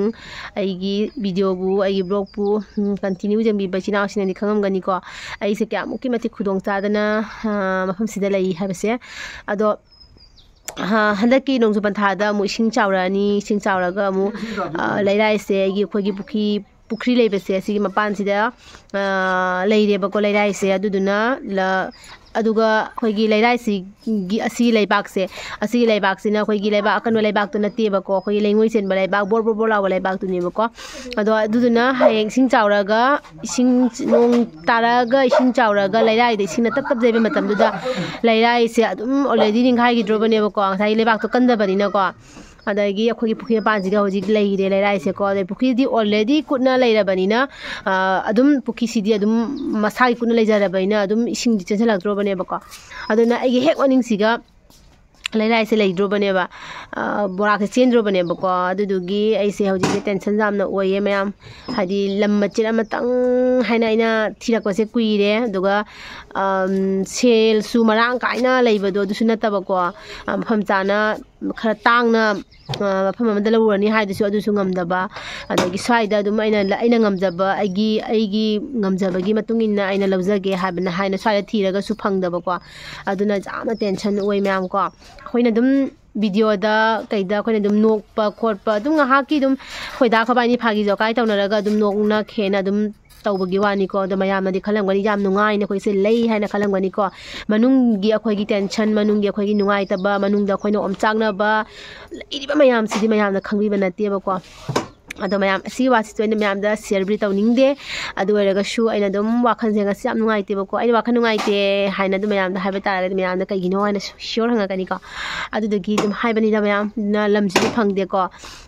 ꯑꯩꯒꯤ videoꯕꯨ, ꯑꯩꯒꯤ vlogꯄꯨ, ꯎꯝ, continue ꯌꯦꯡꯕꯤꯕ ꯏꯆꯤꯟ ꯏꯅꯥꯎꯁꯤꯡꯅꯗꯤ ꯈꯪꯉꯝꯒꯅꯤꯀꯣ, ꯑꯩꯁꯦ ꯀꯌꯥꯃꯨꯛꯀꯤ ꯃꯇꯤꯛ ꯈꯨꯗꯣꯡ ꯆꯥꯗꯅ, ꯑ, ꯃꯐꯝꯁꯤꯗ ꯂꯩ ꯍꯥꯏꯕꯁꯦ꯫ ꯑꯗꯣ, ꯑ, ꯍꯟꯗꯛꯀꯤ ꯅꯣꯡꯖꯨ ꯄꯟꯊꯥꯗ ꯑꯃꯨꯛ ꯏꯁꯤꯡ ꯆꯥꯎꯔꯛꯑꯅꯤ꯫ ꯏꯁꯤꯡ ꯆꯥꯎꯔꯒ ꯑꯃꯨꯛ, ꯑ, ꯂꯩꯔꯥꯏꯁꯦ, ꯑꯩꯒꯤ, ꯑꯩꯈꯣꯏꯒꯤ ꯄꯨꯈ꯭ꯔꯤ, ꯄꯨꯈ꯭ꯔꯤ ꯂꯩꯕꯁꯦ, ꯑꯁꯤꯒꯤ ꯃꯄꯥꯟꯁꯤꯗ, ꯑ, ꯂꯩꯔꯦꯕꯀꯣ, ꯂꯩꯔꯥꯏꯁꯦ꯫ ꯑꯗꯨꯗꯨꯅ ꯂ-, ꯑꯗꯨꯒ ꯑꯩꯈꯣꯏꯒꯤ ꯂꯩꯔꯥꯏꯁꯤꯒꯤ, ꯑꯁꯤꯒꯤ ꯂꯩꯕꯥꯛꯁꯦ, ꯑꯁꯤꯒꯤ ꯂꯩꯕꯥꯛꯁꯤꯅ ꯑꯩꯈꯣꯏꯒꯤ ꯂꯩꯕꯥꯛ ꯑꯀꯟꯕ ꯂꯩꯕꯥꯛꯇꯨ ꯅꯠꯇꯦꯕꯀꯣ, ꯑꯩꯈꯣꯏꯒꯤ ꯂꯩꯉꯣꯏ ꯆꯦꯟꯕ ꯂꯩꯕꯥꯛ, ꯕꯣꯔ ꯕꯣꯔ ꯕꯣꯔ ꯂꯥꯎꯕ ꯂꯩꯕꯥꯛꯇꯨꯅꯦꯕꯀꯣ꯫ ꯑꯗꯣ ꯑꯗꯨꯗꯨꯅ ꯍꯌꯦꯡ ꯏꯁꯤꯡ ꯆꯥꯎꯔꯒ, ꯏꯁꯤꯡ, ꯅꯣꯡ ꯇꯥꯔꯛꯑꯒ ꯏꯁꯤꯡ ꯆꯥꯎꯔꯒ ꯂꯩꯔꯥꯏꯗ ꯏꯁꯤꯡꯅ ꯇꯞ ꯇꯞ ꯆꯦꯟꯕ ꯃꯇꯝꯗꯨꯗ ꯂꯩꯔꯥꯏꯁꯦ ꯑꯗꯨꯝ already ꯅꯤꯡꯈꯥꯏꯈꯤꯗ꯭ꯔꯣꯕꯅꯦꯕꯀꯣ, ꯉꯁꯥꯏꯒꯤ ꯂꯩꯕꯥꯛꯇꯣ ꯀꯟꯗꯕꯅꯤꯅꯀꯣ꯫ ꯑꯗꯒꯤ ꯑꯩꯈꯣꯏꯒꯤ ꯄꯨꯈ꯭ꯔꯤ ꯃꯄꯥꯟꯁꯤꯗ ꯍꯧꯖꯤꯛ ꯂꯩꯔꯦ ꯂꯩꯔꯥꯏꯁꯦꯀꯣ꯫ ꯑꯗꯩ ꯄꯨꯈ꯭ꯔꯤꯗꯤ already ꯀꯨꯠꯅ ꯂꯩꯔꯕꯅꯤꯅ, ꯑ, ꯑꯗꯨꯝ ꯄꯨꯈ꯭ꯔꯤꯁꯤꯗꯤ ꯑꯗꯨꯝ ꯃꯁꯥꯒꯤ ꯀꯨꯠꯅ ꯂꯩꯖꯔꯕꯅꯤꯅ ꯑꯗꯨꯝ ꯏꯁꯤꯡꯗꯤ ꯆꯦꯟꯁꯤꯜꯂꯛꯇ꯭ꯔꯣꯕꯅꯦꯕꯀꯣ꯫ ꯑꯗꯨꯅ ꯑꯩꯒꯤ ꯍꯦꯛ ꯃꯅꯤꯡꯁꯤꯒ ꯂꯩꯔꯥꯏꯁꯦ ꯂꯩꯗ꯭ꯔꯣꯕꯅꯦꯕ, ꯑ, ꯕꯣꯔꯥꯛꯁꯦ ꯆꯦꯟꯗ꯭ꯔꯣꯕꯅꯦꯕꯀꯣ꯫ ꯑꯗꯨꯗꯨꯒꯤ ꯑꯩꯁꯦ ꯍꯧꯖꯤꯛꯁꯦ tension ꯌꯥꯝꯅ ꯑꯣꯏꯌꯦ ꯃꯌꯥꯝ꯫ ꯍꯥꯏꯗꯤ ꯂꯝ ꯃꯆꯦꯠ ꯑꯃꯇꯪ ꯍꯥꯏꯅ ꯑꯩꯅ ꯊꯤꯔꯛꯄꯁꯦ ꯀꯨꯏꯔꯦ꯫ ꯑꯗꯨꯒ, ꯑꯝ, ꯁꯦꯜꯁꯨ ꯃꯔꯥꯡ ꯀꯥꯏꯅ ꯂꯩꯕꯗꯣ ꯑꯗꯨꯁꯨ ꯅꯠꯇꯕꯀꯣ, ꯑ, ꯃꯐꯝ ꯆꯥꯅ ꯈꯔ ꯇꯥꯡꯅ, ꯑ, ꯃꯐꯝ ꯑꯃꯗ ꯂꯧꯔꯨꯔꯅꯤ ꯍꯥꯏꯗꯨꯁꯨ ꯑꯗꯨꯁꯨ ꯉꯝꯗꯕ꯫ ꯑꯗꯒꯤ ꯁ꯭ꯋꯥꯏꯗ ꯑꯗꯨꯝ ꯑꯩꯅ, ꯑꯩꯅ ꯉꯝꯖꯕ, ꯑꯩꯒꯤ, ꯑꯩꯒꯤ ꯉꯝꯖꯕꯒꯤ ꯃꯇꯨꯡ ꯏꯟꯅ ꯑꯩꯅ ꯂꯧꯖꯒꯦ ꯍꯥꯏꯕꯅ ꯍꯥꯏꯅ ꯁ꯭ꯋꯥꯏꯗ ꯊꯤꯔꯒꯁꯨ ꯐꯪꯗꯕꯀꯣ꯫ ꯑꯗꯨꯅ ꯌꯥꯝꯅ tension ꯑꯣꯏ ꯃꯌꯥꯝ ꯀꯣ꯫ ꯑꯩꯈꯣꯏꯅ ꯑꯗꯨꯝ videoꯗ ꯀꯩꯗ ꯑꯩꯈꯣꯏꯅ ꯑꯗꯨꯝ ꯅꯣꯛꯄ ꯈꯣꯠꯄ ꯑꯗꯨꯝ ꯉꯥꯏꯍꯥꯛꯀꯤ ꯑꯗꯨꯝ ꯑꯩꯈꯣꯏ ꯗꯥ ꯑꯩꯈꯣꯏ ꯕꯥꯅꯤ ꯐꯥꯒꯤ ꯖꯣꯀꯥꯏ ꯇꯧꯅꯔꯒ ꯑꯗꯨꯝ ꯅꯣꯛꯅꯈꯦꯅ ꯑꯗꯨꯝ ꯇꯧꯕꯒꯤ ꯋꯥꯅꯤꯀꯣ꯫ ꯑꯗꯣ ꯃꯌꯥꯝꯅꯗꯤ ꯈꯜꯂꯝꯒꯅꯤ ꯌꯥꯝ ꯅꯨꯡꯉꯥꯏꯅ ꯑꯩꯈꯣꯏꯁꯦ ꯂꯩ ꯍꯥꯏꯅ ꯈꯜꯂꯝꯒꯅꯤꯀꯣ꯫ ꯃꯅꯨꯡꯒꯤ ꯑꯩꯈꯣꯏꯒꯤ tension, ꯃꯅꯨꯡꯒꯤ ꯑꯩꯈꯣꯏꯒꯤ ꯅꯨꯡꯉꯥꯏꯇꯕ, ꯃꯅꯨꯡꯗ ꯑꯩꯈꯣꯏꯅ ꯑꯣꯝꯆꯥꯛꯅꯕ ꯂꯩꯔꯤꯕ ꯃꯌꯥꯝꯁꯤꯗꯤ ꯃꯌꯥꯝꯅ ꯈꯪꯕꯤꯕ ꯅꯠꯇꯦꯕꯀꯣ꯫ ꯑꯗꯣ ꯃꯌꯥꯝ ꯑꯁꯤꯒꯤ ꯋꯥꯁꯤꯁꯨ ꯑꯩꯅ ꯃꯌꯥꯝꯗ shareꯕꯨꯗꯤ ꯇꯧꯅꯤꯡꯗꯦ꯫ ꯑꯗꯨ ꯑꯣꯏꯔꯒꯁꯨ ꯑꯩꯅ ꯑꯗꯨꯝ ꯋꯥꯈꯜꯁꯦ ꯉꯁꯤ ꯌꯥꯝ ꯅꯨꯡꯉꯥꯏꯇꯦꯕꯀꯣ꯫ ꯑꯩꯅ ꯋꯥꯈꯜ ꯅꯨꯡꯉꯥꯏꯇꯦ ꯍꯥꯏꯅ ꯑꯗꯨꯝ ꯃꯌꯥꯝꯗ ꯍꯥꯏꯕ ꯇꯥꯔꯒꯗꯤ ꯃꯌꯥꯝꯅ ꯀꯩꯒꯤꯅꯣ ꯍꯥꯏꯅ sure ꯍꯪꯉꯛꯀꯅꯤꯀꯣ꯫ ꯑꯗꯨꯗꯨꯒꯤ ꯑꯗꯨꯝ ꯍꯥꯏꯕꯅꯤꯗ ꯃꯌꯥꯝ, ꯑꯗꯨꯅ ꯂꯝꯁꯤꯁꯨ ꯐꯪꯗꯦꯀꯣ꯫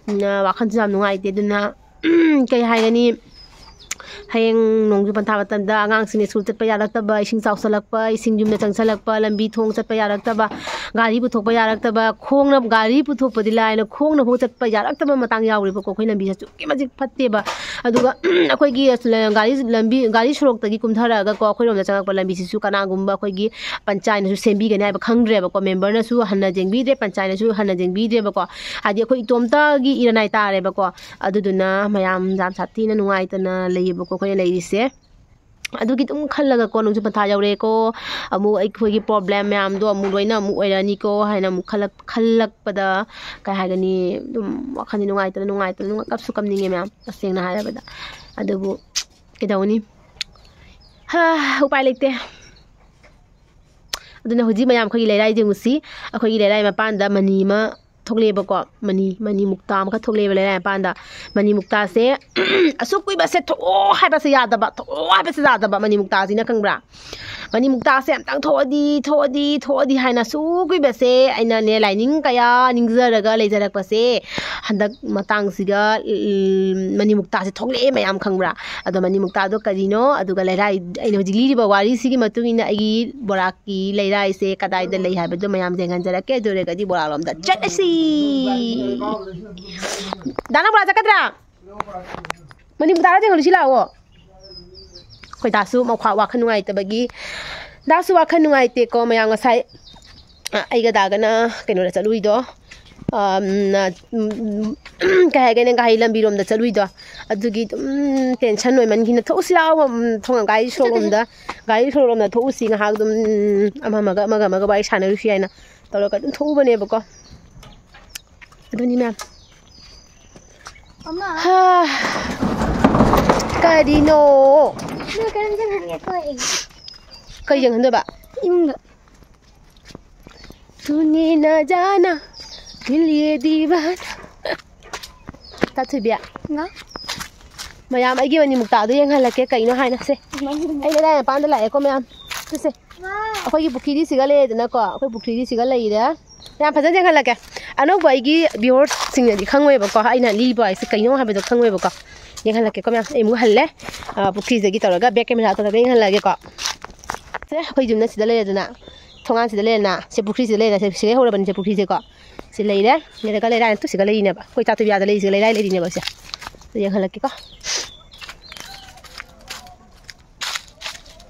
ꯑꯗꯨꯅ ꯋꯥꯈꯜꯁꯨ ꯌꯥꯝ ꯅꯨꯡꯉꯥꯏꯇꯦ꯫ ꯑꯗꯨꯅ ꯀꯩ ꯍꯥꯏꯒꯅꯤ, ꯍꯌꯦꯡ ꯅꯣꯡꯖꯨ ꯄꯟꯊꯥ ꯃꯇꯝꯗ ꯑꯉꯥꯡꯁꯤꯡ school ꯆꯠꯄ ꯌꯥꯔꯛꯇꯕ, ꯏꯁꯤꯡ ꯆꯥꯎꯁꯜꯂꯛꯄ, ꯏꯁꯤꯡ ꯌꯨꯝꯗ ꯆꯪꯁꯜꯂꯛꯄ, ꯂꯝꯕꯤ ꯊꯣꯡ ꯆꯠꯄ ꯌꯥꯔꯛꯇꯕ, ꯒꯥꯔꯤ ꯄꯨꯊꯣꯛꯄ ꯌꯥꯔꯛꯇꯕ, ꯈꯣꯡꯅ ꯒꯥꯔꯤ ꯄꯨꯊꯣꯛꯄꯗꯤ ꯂꯥꯏꯅ ꯈꯣꯡꯅ ꯐꯥꯎ ꯆꯠꯄ ꯌꯥꯔꯛꯇꯕ ꯃꯇꯥꯡ ꯌꯥꯎꯔꯦꯕꯀꯣ꯫ ꯑꯩꯈꯣꯏ ꯂꯝꯕꯤꯁꯦ ꯑꯗꯨꯛꯀꯤ ꯃꯇꯤꯛ ꯐꯠꯇꯦꯕ꯫ ꯑꯗꯨꯒ ꯑꯩꯈꯣꯏꯒꯤ ꯒꯥꯔꯤ ꯂꯝꯕꯤ, ꯒꯥꯔꯤ ꯁꯣꯔꯣꯛꯇꯒꯤ ꯀꯨꯝꯊꯔꯛꯑꯒꯀꯣ ꯑꯩꯈꯣꯏꯔꯣꯝꯗ ꯆꯪꯉꯛꯄ ꯂꯝꯕꯤꯁꯤꯁꯨ ꯀꯅꯥꯒꯨꯝꯕ ꯑꯩꯈꯣꯏꯒꯤ ꯄꯟꯆꯥꯌꯠꯅꯁꯨ ꯁꯦꯝꯕꯤꯒꯅꯤ ꯍꯥꯏꯕ ꯈꯪꯗ꯭ꯔꯦꯕꯀꯣ꯫ Memberꯅꯁꯨ ꯍꯟꯅ ꯌꯦꯡꯕꯤꯗ꯭ꯔꯦ, ꯄꯟꯆꯥꯌꯠꯅꯁꯨ ꯍꯟꯅ ꯌꯦꯡꯕꯤꯗ꯭ꯔꯦꯕꯀꯣ꯫ ꯍꯥꯏꯗꯤ ꯑꯩꯈꯣꯏ ꯏꯇꯣꯝꯇꯒꯤ ꯏꯔꯅꯥꯏ ꯇꯥꯔꯦꯕꯀꯣ꯫ ꯑꯗꯨꯗꯨꯅ ꯃꯌꯥꯝ ꯌꯥꯝ ꯁꯥꯊꯤꯅ ꯅꯨꯡꯉꯥꯏꯇꯅ ꯂꯩꯌꯦꯕꯀꯣ ꯑꯩꯈꯣꯏꯅ ꯂꯩꯔꯤꯁꯦ꯫ ꯑꯗꯨꯒꯤ ꯑꯗꯨꯝ ꯈꯜꯂꯒꯀꯣ, ꯅꯣꯡꯖꯨ ꯄꯟꯊꯥ ꯌꯧꯔꯛꯑꯦꯀꯣ, ꯑꯃꯨꯛ ꯑꯩꯈꯣꯏꯒꯤ problem ꯃꯌꯥꯝꯗꯣ ꯑꯃꯨꯛ ꯂꯣꯏꯅ ꯑꯃꯨꯛ ꯑꯣꯏꯔꯅꯤꯀꯣ ꯍꯥꯏꯅ ꯑꯃꯨꯛ ꯈꯜꯂꯛ-, ꯈꯜꯂꯛꯄꯗ ꯀꯩ ꯍꯥꯏꯒꯅꯤ, ꯑꯗꯨꯝ ꯋꯥꯈꯜꯗꯤ ꯅꯨꯡꯉꯥꯏꯇꯅ, ꯅꯨꯡꯉꯥꯏꯇꯅ, ꯅꯨꯡꯉꯥꯏ-, ꯀꯞꯁꯨ ꯀꯞꯅꯤꯡꯉꯦ ꯃꯌꯥꯝ, ꯇꯁꯦꯡꯅ ꯍꯥꯏꯔꯕꯗ꯫ ꯑꯗꯨꯕꯨ ꯀꯩꯗꯧꯅꯤ? ꯍꯥ, ꯎꯄꯥꯏ ꯂꯩꯇꯦ꯫ ꯑꯗꯨꯅ ꯍꯧꯖꯤꯛ ꯃꯌꯥꯝ ꯑꯩꯈꯣꯏꯒꯤ ꯂꯩꯔꯥꯏ ꯌꯦꯡꯉꯨꯁꯤ꯫ ꯑꯩꯈꯣꯏꯒꯤ ꯂꯩꯔꯥꯏ ꯃꯄꯥꯟꯗ ꯃꯅꯤ ꯑꯃ ꯊꯣꯛꯂꯛꯑꯦꯕꯀꯣ꯫ ꯃꯅꯤ, ꯃꯅꯤ ꯃꯨꯛꯇꯥ ꯑꯃꯈꯛ ꯊꯣꯛꯂꯛꯑꯦꯕ ꯂꯩꯔꯥꯏ ꯃꯄꯥꯟꯗ꯫ ꯃꯅꯤ ꯃꯨꯛꯇꯥꯁꯦ ꯑꯁꯨꯛ ꯀꯨꯏꯕꯁꯦ ꯊꯣꯛꯑꯣ ꯍꯥꯏꯕꯁꯦ ꯌꯥꯗꯕ, ꯊꯣꯛꯑꯣ ꯍꯥꯏꯕꯁꯦ ꯌꯥꯗꯕ ꯃꯅꯤ ꯃꯨꯛꯇꯥꯁꯤꯅ, ꯈꯪꯕ꯭ꯔꯥ? ꯃꯅꯤꯃꯨꯛꯇꯥꯁꯦ ꯑꯝꯇꯪ ꯊꯣꯛꯑꯗꯤ, ꯊꯣꯛꯑꯗꯤ, ꯊꯣꯛꯑꯗꯤ ꯍꯥꯏꯅ ꯑꯁꯨꯛ ꯀꯨꯏꯕꯁꯦ ꯑꯩꯅꯅꯦ ꯂꯥꯏꯅꯤꯡ ꯀꯌꯥ ꯅꯤꯡꯖꯔꯒ ꯂꯩꯖꯔꯛꯄꯁꯦ, ꯍꯟꯗꯛ ꯃꯇꯥꯡꯁꯤꯒ, ꯎꯝ, ꯃꯅꯤꯃꯨꯛꯇꯥꯁꯦ ꯊꯣꯛꯂꯛꯑꯦ ꯃꯌꯥꯝ, ꯈꯪꯕ꯭ꯔꯥ? ꯑꯗꯣ ꯃꯅꯤꯃꯨꯛꯇꯥꯗꯣ ꯀꯔꯤꯅꯣ? ꯑꯗꯨꯒ ꯂꯩꯔꯥꯏ, ꯑꯩꯅ ꯍꯧꯖꯤꯛ ꯂꯤꯔꯤꯕ ꯋꯥꯔꯤꯁꯤꯒꯤ ꯃꯇꯨꯡ ꯏꯟꯅ ꯑꯩꯒꯤ ꯕꯣꯔꯥꯛꯀꯤ ꯂꯩꯔꯥꯏꯁꯦ ꯀꯗꯥꯏꯗ ꯂꯩ ꯍꯥꯏꯕꯗꯣ ꯃꯌꯥꯝ ꯌꯦꯡꯍꯟꯖꯔꯛꯀꯦ꯫ ꯑꯗꯨ ꯑꯣꯏꯔꯒꯗꯤ ꯕꯣꯔꯥꯛꯂꯣꯝꯗ ꯆꯠꯂꯁꯤ꯫ ꯗꯥ ꯅꯪ ꯕꯣꯔꯥ ꯆꯠꯀꯗ꯭ꯔꯥ? ꯃꯅꯤꯄꯨꯔ ꯇꯥꯔꯗꯤ ꯍꯧꯖꯤꯛ ꯂꯥꯛꯑꯣ꯫ ꯑꯩꯈꯣꯏ ꯗꯥꯁꯨ ꯃꯈ꯭ꯋꯥ ꯋꯥꯈꯜ ꯅꯨꯡꯉꯥꯏꯇꯕꯒꯤ, ꯗꯥꯁꯨ ꯋꯥꯈꯜ ꯅꯨꯡꯉꯥꯏꯇꯦꯀꯣ꯫ ꯃꯌꯥꯝ ꯉꯁꯥꯏ, ꯑ, ꯑꯩꯒ ꯗꯥꯒꯅ ꯀꯩꯅꯣꯗ ꯆꯠꯂꯨꯏꯗꯣ, ꯑꯝ, ꯅ-, ꯎꯝ, ꯀꯩ ꯍꯥꯏꯒꯦꯅꯦ, ꯒꯥꯔꯤ ꯂꯝꯕꯤꯔꯣꯝꯗ ꯆꯠꯂꯨꯏꯗꯣ꯫ ꯑꯗꯨꯒꯤ ꯑꯗꯨꯝ tension ꯑꯣꯏꯃꯟꯈꯤꯅ ꯊꯣꯛꯎꯁꯤ ꯂꯥꯛꯑꯣ, ꯎꯝ, ꯊꯣꯡ-, ꯒꯥꯔꯤ ꯁꯣꯔꯣꯛꯂꯣꯝꯗ, ꯒꯥꯔꯤ ꯁꯣꯔꯣꯛꯂꯣꯝꯗ ꯊꯣꯛꯎꯁꯤ ꯉꯥꯏꯍꯥꯛ ꯑꯗꯨꯝ, ꯎꯝ, ꯑꯃ ꯑꯃꯒ, ꯑꯃꯒ ꯑꯃꯒ ꯋꯥꯔꯤ ꯁꯥꯟꯅꯔꯨꯁꯤ ꯍꯥꯏꯅ ꯇꯧꯔꯒ ꯑꯗꯨꯝ ꯊꯣꯛꯎꯕꯅꯦꯕꯀꯣ꯫ ꯑꯗꯨꯅꯤ ꯃꯌꯥꯝ꯫ ꯑꯃ꯫ ꯍꯥ꯫ ꯀꯔꯤꯅꯣ? ꯅꯣꯏ ꯀꯔꯝ ꯆꯪꯍꯟꯒꯦ ꯊꯣꯛꯑꯦ? ꯀꯔꯤ ꯌꯦꯡꯍꯟꯗꯣꯏꯕ? ꯏꯃꯨꯡꯗ꯫ ꯇꯨꯅꯦ ꯅ ꯖꯥꯅ ꯗꯤꯜ ꯌꯦ ꯗꯤꯋꯥꯅ꯫ ꯇꯥꯊꯣꯏꯕꯤ꯫ ꯉꯥ? ꯃꯌꯥꯝ ꯑꯩꯒꯤ ꯑꯣꯏꯅ ꯃꯨꯛꯇꯥꯗꯣ ꯌꯦꯡꯍꯜꯂꯛꯀꯦ ꯀꯩꯅꯣ ꯍꯥꯏꯅ ꯁꯦ꯫ ꯏꯃꯥꯏ꯫ ꯑꯩ ꯂꯩꯔꯥꯏ ꯃꯄꯥꯟꯗ ꯂꯥꯛꯑꯦꯀꯣ ꯃꯌꯥꯝ꯫ ꯁꯦ, ꯁꯦ꯫ ꯋꯥ꯫ ꯑꯩꯈꯣꯏꯒꯤ ꯄꯨꯈ꯭ꯔꯤꯗꯤ ꯁꯤꯒ ꯂꯩꯔꯦꯗꯅꯀꯣ꯫ ꯑꯩꯈꯣꯏ ꯄꯨꯈ꯭ꯔꯤꯗꯤ ꯁꯤꯒ ꯂꯩꯔꯦ꯫ ꯌꯥꯝ ꯐꯖꯅ ꯌꯦꯡꯍꯜꯂꯛꯀꯦ꯫ ꯑꯅꯧꯕ ꯑꯩꯒꯤ viewersꯁꯤꯡꯅꯗꯤ ꯈꯪꯉꯣꯏꯕꯀꯣ, ꯑꯩꯅ ꯂꯤꯕ ꯍꯥꯏꯁꯦ ꯀꯩꯅꯣ ꯍꯥꯏꯕꯗꯣ ꯈꯪꯉꯣꯏꯕꯀꯣ꯫ ꯌꯦꯡꯍꯜꯂꯛꯀꯦꯀꯣ ꯃꯌꯥꯝ, ꯑꯩ ꯑꯃꯨꯛ ꯍꯜꯂꯦ꯫ ꯑ, ꯄꯨꯈ꯭ꯔꯤꯁꯤꯗꯒꯤ ꯇꯧꯔꯒ back camera ꯇꯧꯔꯒ ꯌꯦꯡꯍꯜꯂꯛꯑꯒꯦꯀꯣ꯫ ꯁꯦ, ꯑꯩꯈꯣꯏ ꯌꯨꯝꯅ ꯁꯤꯗ ꯂꯩꯔꯦꯗꯅ, ꯊꯣꯡꯒꯥꯟꯁꯤꯗ ꯂꯩꯔꯦꯅ, ꯁꯦ ꯄꯨꯈ꯭ꯔꯤꯁꯤꯗ ꯂꯩꯔꯦꯅ, ꯁꯦ ꯁꯤꯗꯩ ꯍꯧꯔꯕꯅꯤ ꯁꯦ ꯄꯨꯈ꯭ꯔꯤꯁꯦꯀꯣ꯫ ꯁꯤ ꯂꯩꯔꯦ, ꯂꯩꯔꯒ ꯂꯩꯔꯥꯏ ꯅꯠꯇꯦ, ꯁꯤꯒ ꯂꯩꯔꯤꯅꯦꯕ, ꯑꯩꯈꯣꯏ ꯆꯥ ꯇꯨꯕꯤꯌꯥꯗ ꯂꯩꯔꯤꯁꯤꯒ ꯂꯩꯔꯥꯏ ꯂꯩꯔꯤꯅꯦꯕ ꯁꯦ꯫ ꯑꯗꯨ ꯌꯦꯡꯍꯜꯂꯛꯀꯦꯀꯣ꯫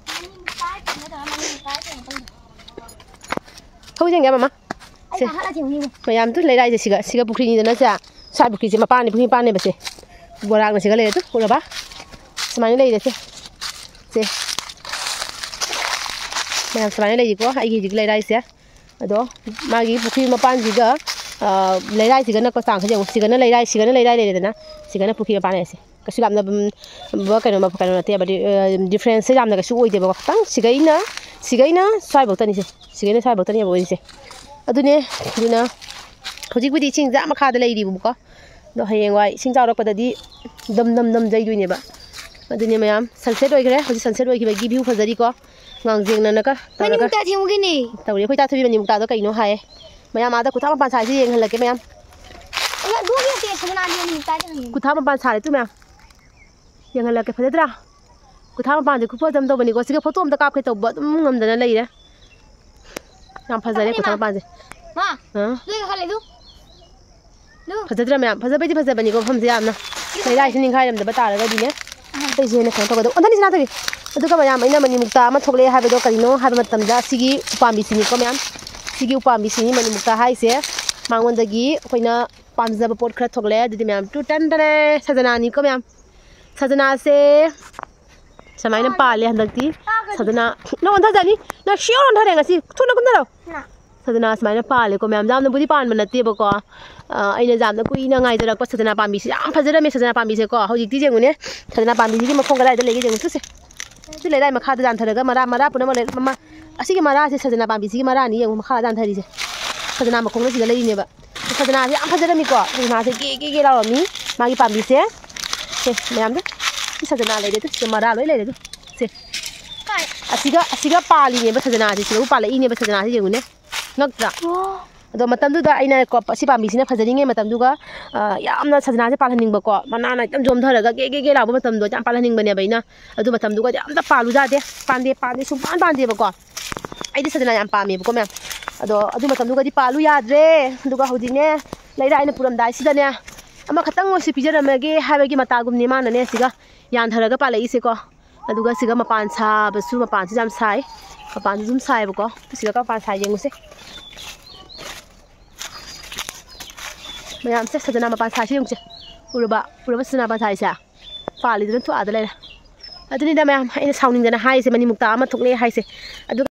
ꯍꯧꯖꯤꯛ ꯌꯦꯡꯒꯦ ꯃꯃꯥ꯫ ꯁꯦ꯫ ꯃꯌꯥꯝ ꯇꯨ ꯂꯩꯔꯥꯏꯁꯦ ꯁꯤꯒ, ꯁꯤꯒ ꯄꯨꯈ꯭ꯔꯤꯅꯤꯗꯅ ꯁꯦ꯫ ꯁ꯭ꯋꯥꯏ ꯄꯨꯈ꯭ꯔꯤꯁꯦ ꯃꯄꯥꯟꯅꯤ, ꯄꯨꯈ꯭ꯔꯤ ꯃꯄꯥꯟꯅꯦꯕ ꯁꯦ꯫ ꯕꯣꯔꯥꯛꯅ ꯁꯤꯒ ꯂꯩꯔꯦ ꯇꯨ, ꯎꯔꯕ? ꯁꯨꯃꯥꯏꯅ ꯂꯩꯔꯦ ꯁꯦ꯫ ꯁꯦ꯫ ꯃꯌꯥꯝ ꯁꯨꯃꯥꯏꯅ ꯂꯩꯔꯤꯀꯣ ꯑꯩꯒꯤ ꯍꯧꯖꯤꯛ ꯂꯩꯔꯥꯏꯁꯦ꯫ ꯑꯗꯣ ꯃꯥꯒꯤ ꯄꯨꯈ꯭ꯔꯤ ꯃꯄꯥꯟꯁꯤꯒ, ꯑ, ꯂꯩꯔꯥꯏꯁꯤꯒꯅꯀꯣ ꯆꯥꯡꯁꯦ ꯌꯦꯡꯉꯨ꯫ ꯁꯤꯒꯅ ꯂꯩꯔꯥꯏ, ꯁꯤꯒꯅ ꯂꯩꯔꯥꯏ ꯂꯩꯔꯦꯗꯅ, ꯁꯤꯒꯅ ꯄꯨꯈ꯭ꯔꯤ ꯃꯄꯥꯟ ꯂꯩꯔꯦꯁꯦ꯫ ꯀꯩꯁꯨ ꯌꯥꯝꯅ, ꯎꯝ, ꯀꯩꯅꯣ, ꯀꯩꯅꯣ ꯅꯠꯇꯦꯕ, ꯗꯤ-, ꯑ, differenceꯁꯦ ꯌꯥꯝꯅ ꯀꯩꯁꯨ ꯑꯣꯏꯗꯦꯕꯀꯣ꯫ ꯈꯤꯇꯪ ꯁꯤꯒꯩꯅ, ꯁꯤꯒꯩꯅ ꯁ꯭ꯋꯥꯏꯐꯥꯎꯇꯅꯤꯁꯦ, ꯁꯤꯒꯩꯅ ꯁ꯭ꯋꯥꯏꯐꯥꯎꯇꯅꯦꯕ ꯑꯣꯏꯔꯤꯁꯦ꯫ ꯑꯗꯨꯅꯦ, ꯑꯗꯨꯅ ꯍꯧꯖꯤꯛꯄꯨꯗꯤ ꯏꯁꯤꯡꯁꯦ ꯑꯥ ꯃꯈꯥꯗ ꯂꯩꯔꯤꯕꯀꯣ꯫ ꯑꯗꯣ ꯍꯌꯦꯡꯋꯥꯏ ꯏꯁꯤꯡ ꯆꯥꯎꯔꯛꯄꯗꯗꯤ ꯗꯝ ꯗꯝ ꯗꯝ ꯌꯩꯗꯣꯏꯅꯦꯕ꯫ ꯑꯗꯨꯅꯦ ꯃꯌꯥꯝ, sunset ꯑꯣꯏꯈ꯭ꯔꯦ꯫ ꯍꯧꯖꯤꯛ sunset ꯑꯣꯏꯈꯤꯕꯒꯤ view ꯐꯖꯔꯤꯀꯣ꯫ ꯉꯥꯡꯖꯦꯡꯅꯅꯒ ꯃꯅꯤꯡ ꯇꯧꯔꯒ ꯃꯨꯛꯇꯥ ꯊꯦꯡꯉꯨꯒꯤꯅꯦ꯫ ꯇꯧꯔꯤ꯫ ꯑꯩꯈꯣꯏ ꯇꯥ ꯊꯣꯏꯕꯤ ꯃꯅꯤꯡ ꯃꯨꯛꯇꯥꯗꯣ ꯀꯩꯅꯣ ꯍꯥꯏꯌꯦ꯫ ꯃꯌꯥꯝ ꯑꯥꯗ ꯀꯨꯊꯥ ꯃꯄꯥꯟ ꯁꯥꯏꯁꯦ ꯌꯦꯡꯍꯜꯂꯛꯀꯦ ꯃꯌꯥꯝ꯫ ꯑꯗꯣ ꯑꯗꯨꯒꯤ ꯅꯠꯇꯦ, ꯁꯅꯥꯗꯤ ꯃꯅꯤꯡ ꯃꯨꯛꯇꯥꯗꯤ ꯍꯪꯉꯤꯅꯦ꯫ ꯀꯨꯊꯥ ꯃꯄꯥꯟ ꯁꯥꯔꯦ ꯇꯨ ꯃꯌꯥꯝ꯫ ꯌꯦꯡꯍꯜꯂꯛꯀꯦ, ꯐꯖꯗ꯭ꯔꯥ? ꯀꯨꯊꯥ ꯃꯄꯥꯟꯁꯦ ꯈꯨꯐꯖ ꯑꯃ ꯇꯧꯕꯅꯤꯀꯣ꯫ ꯁꯤꯒ ꯐꯣꯇꯣ ꯑꯝꯇ ꯀꯥꯞꯀꯦ ꯇꯧꯕ, ꯑꯗꯨꯝ ꯉꯝꯗꯅ ꯂꯩꯔꯦ꯫ ꯌꯥꯝ ꯐꯖꯔꯦ ꯐꯖꯕꯅꯦ ꯀꯨꯊꯥ ꯃꯥ꯫ ꯃꯄꯥꯟꯁꯦ꯫ ꯃꯥ, ꯑꯥ꯫ ꯑꯗꯨ ꯌꯦꯡꯍꯜꯂꯦ ꯑꯗꯨ꯫ ꯐꯖꯗ꯭ꯔꯥ ꯃꯌꯥꯝ? ꯐꯖꯕꯩꯗꯤ ꯐꯖꯕꯅꯤꯀꯣ ꯃꯐꯝꯁꯦ ꯌꯥꯝꯅ꯫ ꯂꯩꯔꯥꯏꯁꯦ ꯅꯤꯡꯈꯥꯏꯔꯝꯗꯕ ꯇꯥꯔꯒꯗꯤꯅꯦ꯫ ꯑꯇꯩꯁꯦ ꯍꯦꯟꯅ ꯀꯩꯅꯣ ꯇꯧꯒꯗꯕ꯫ ꯑꯣꯟꯊꯅꯤ ꯁꯅꯥꯊꯣꯏꯕꯤ꯫ ꯑꯗꯨꯒ ꯃꯌꯥꯝ ꯑꯩꯅ ꯃꯅꯤꯃꯨꯛꯇꯥ ꯑꯃ ꯊꯣꯛꯂꯛꯑꯦ ꯍꯥꯏꯕꯗꯣ ꯀꯔꯤꯅꯣ ꯍꯥꯏꯕ ꯃꯇꯝꯗ ꯁꯤꯒꯤ ꯎꯄꯥꯝꯕꯤꯁꯤꯅꯤꯀꯣ ꯃꯌꯥꯝ꯫ ꯁꯤꯒꯤ ꯎꯄꯥꯝꯕꯤꯁꯤꯅꯤ ꯃꯅꯤꯃꯨꯛꯇꯥ ꯍꯥꯏꯁꯦ꯫ ꯃꯉꯣꯟꯗꯒꯤ ꯑꯩꯈꯣꯏꯅ ꯄꯥꯝꯖꯕ ꯄꯣꯠ ꯈꯔ ꯊꯣꯛꯂꯛꯑꯦ꯫ ꯑꯗꯨꯗꯤ ꯃꯌꯥꯝ ꯇꯨ ꯇꯟ ꯇꯔꯦ, ꯁꯖꯅꯥꯅꯤꯀꯣ ꯃꯌꯥꯝ꯫ ꯁꯖꯅꯥꯁꯦ ꯁꯨꯃꯥꯏꯅ ꯄꯥꯜꯂꯦ ꯍꯟꯗꯛꯇꯤ꯫ ꯁꯖꯅꯥ, ꯅꯪ ꯑꯣꯟꯊꯖꯅꯤ꯫ ꯅꯪ sure ꯑꯣꯟꯊꯔꯦ ꯉꯁꯤ꯫ ꯊꯨꯅ ꯀꯨꯝꯊꯔꯣ꯫ ꯁꯖꯅꯥ ꯁꯨꯃꯥꯏꯅ ꯄꯥꯜꯂꯦꯀꯣ ꯃꯌꯥꯝ꯫ ꯌꯥꯝꯅꯕꯨꯗꯤ ꯄꯥꯟꯕ ꯅꯠꯇꯦꯕꯀꯣ꯫ ꯑ, ꯑꯩꯅ ꯌꯥꯝꯅ ꯀꯨꯏꯅ ꯉꯥꯏꯖꯔꯛꯄ ꯁꯖꯅꯥ ꯄꯥꯝꯕꯤꯁꯦ꯫ ꯌꯥꯝ ꯐꯖꯔꯝꯃꯦ ꯁꯖꯅꯥ ꯄꯥꯝꯕꯤꯁꯦꯀꯣ꯫ ꯍꯧꯖꯤꯛꯇꯤ ꯌꯦꯡꯉꯨꯅꯦ꯫ ꯁꯖꯅꯥ ꯄꯥꯝꯕꯤꯁꯤꯒꯤ ꯃꯈꯣꯡ ꯀꯗꯥꯏꯗ ꯂꯩꯒꯦ ꯌꯦꯡꯉꯨ꯫ ꯁꯤꯁꯦ꯫ ꯁꯤ ꯂꯩꯔꯥꯏ ꯃꯈꯥꯗ ꯌꯥꯟꯊꯔꯒ ꯃꯔꯥ, ꯃꯔꯥ ꯄꯨꯝꯅꯃꯛ ꯂꯩ-, ꯃꯃꯥ-, ꯑꯁꯤꯒꯤ ꯃꯔꯥꯁꯦ ꯁꯖꯅꯥ ꯄꯥꯝꯕꯤꯁꯤꯒꯤ ꯃꯔꯥꯅꯤ ꯌꯦꯡꯉꯨ ꯃꯈꯥꯗ ꯌꯥꯟꯊꯔꯤꯁꯦ꯫ ꯁꯖꯅꯥ ꯃꯈꯣꯡꯅ ꯁꯤꯗ ꯂꯩꯔꯤꯅꯦꯕ꯫ ꯁꯖꯅꯥꯁꯦ ꯌꯥꯝ ꯐꯖꯔꯝꯃꯤꯀꯣ꯫ ꯁꯖꯅꯥꯁꯦ ꯒꯦ ꯒꯦ ꯒꯦ ꯂꯥꯎꯔꯝꯃꯤ꯫ ꯃꯥꯒꯤ ꯄꯥꯝꯕꯤꯁꯦ꯫ ꯁꯦ, ꯃꯌꯥꯝꯗꯣ꯫ ꯁꯤ ꯁꯖꯅꯥ ꯂꯩꯔꯦ ꯑꯗꯨ꯫ ꯁꯤ ꯃꯔꯥ ꯂꯣꯏ ꯂꯩꯔꯦ ꯑꯗꯨ꯫ ꯁꯦ꯫ ꯀꯥꯏ? ꯑꯁꯤꯒ, ꯑꯁꯤꯒ ꯄꯥꯜꯂꯤꯅꯦꯕ ꯁꯖꯅꯥꯁꯦ꯫ ꯁꯤꯗꯕꯨ ꯄꯥꯜꯂꯛꯏꯅꯦꯕ ꯁꯖꯅꯥꯁꯦ ꯌꯦꯡꯉꯨꯅꯦ꯫ ꯉꯛꯇ꯭ꯔꯥ? ꯑꯣ꯫ ꯑꯗꯣ ꯃꯇꯝꯗꯨꯗ ꯑꯩꯅ ꯀꯣ, ꯁꯤ ꯄꯥꯝꯕꯤꯁꯤꯅ ꯐꯖꯔꯤꯉꯩ ꯃꯇꯝꯗꯨꯒ, ꯑ, ꯌꯥꯝꯅ ꯁꯖꯅꯥꯁꯦ ꯄꯥꯜꯍꯟꯅꯤꯡꯕꯀꯣ꯫ ꯃꯅꯥꯅ ꯍꯦꯛꯇ ꯌꯣꯝꯊꯔꯒ ꯒꯦ ꯒꯦ ꯒꯦ ꯂꯥꯎꯕ ꯃꯇꯝꯗꯣ ꯌꯥꯝ ꯄꯥꯜꯍꯟꯅꯤꯡꯕꯅꯦꯕ ꯑꯩꯅ꯫ ꯑꯗꯨ ꯃꯇꯝꯗꯨꯒꯗꯤ ꯑꯝꯇ ꯄꯥꯜꯂꯨ ꯌꯥꯗꯦ꯫ ꯄꯥꯟꯗꯦ, ꯄꯥꯟꯗꯦ, ꯁꯨꯡꯄꯥꯟ ꯄꯥꯟꯗꯦꯕꯀꯣ꯫ ꯑꯩꯗꯤ ꯁꯖꯅꯥ ꯌꯥꯝ ꯄꯥꯝꯃꯦꯕꯀꯣ ꯃꯌꯥꯝ꯫ ꯑꯗꯣ ꯑꯗꯨ ꯃꯇꯝꯗꯨꯒꯗꯤ ꯄꯥꯜꯂꯨ ꯌꯥꯗ꯭ꯔꯦ꯫ ꯑꯗꯨꯒ ꯍꯧꯖꯤꯛꯅꯦ, ꯂꯩꯔꯥꯏ ꯑꯩꯅ ꯄꯨꯔꯝꯗꯥꯏꯁꯤꯗꯅꯦ, ꯑꯃꯈꯛꯇꯪ ꯑꯣꯏꯁꯨ ꯄꯤꯖꯔꯝꯃꯒꯦ ꯍꯥꯏꯕꯒꯤ ꯃꯇꯥꯒꯨꯝꯅꯤ ꯃꯥꯅꯅꯦ ꯁꯤꯒ ꯌꯥꯟꯊꯔꯒ ꯄꯥꯜꯂꯛꯏꯁꯦꯀꯣ꯫ ꯑꯗꯨꯒ ꯁꯤꯒ ꯃꯄꯥꯟ ꯁꯥꯕꯁꯨ, ꯃꯄꯥꯟꯁꯨ ꯌꯥꯝ ꯁꯥꯏ꯫ ꯃꯄꯥꯟꯁꯨ ꯑꯗꯨꯝ ꯁꯥꯏꯕꯀꯣ꯫ ꯁꯤꯒ ꯃꯄꯥꯟ ꯁꯥꯏ ꯌꯦꯡꯉꯨꯁꯦ꯫ ꯃꯌꯥꯝꯁꯦ ꯁꯖꯅꯥ ꯃꯄꯥꯟ ꯁꯥꯏꯁꯦ ꯌꯦꯡꯉꯨꯁꯦ꯫ ꯎꯔꯕ? ꯎꯔꯕ ꯁꯖꯅꯥ ꯃꯄꯥꯟ ꯁꯥꯏꯁꯦ? ꯄꯥꯜꯂꯤꯗꯨꯅ ꯊꯨ ꯑꯥꯗ ꯂꯩꯔꯦ꯫ ꯑꯗꯨꯅꯤꯗ ꯃꯌꯥꯝ ꯑꯩꯅ ꯁꯥꯎꯅꯤꯡꯗꯅ ꯍꯥꯏꯔꯤꯁꯦ, ꯃꯅꯤꯃꯨꯛꯇꯥ ꯑꯃ ꯊꯣꯛꯂꯛꯑꯦ ꯍꯥꯏꯁꯦ꯫ ꯑꯗꯨꯒ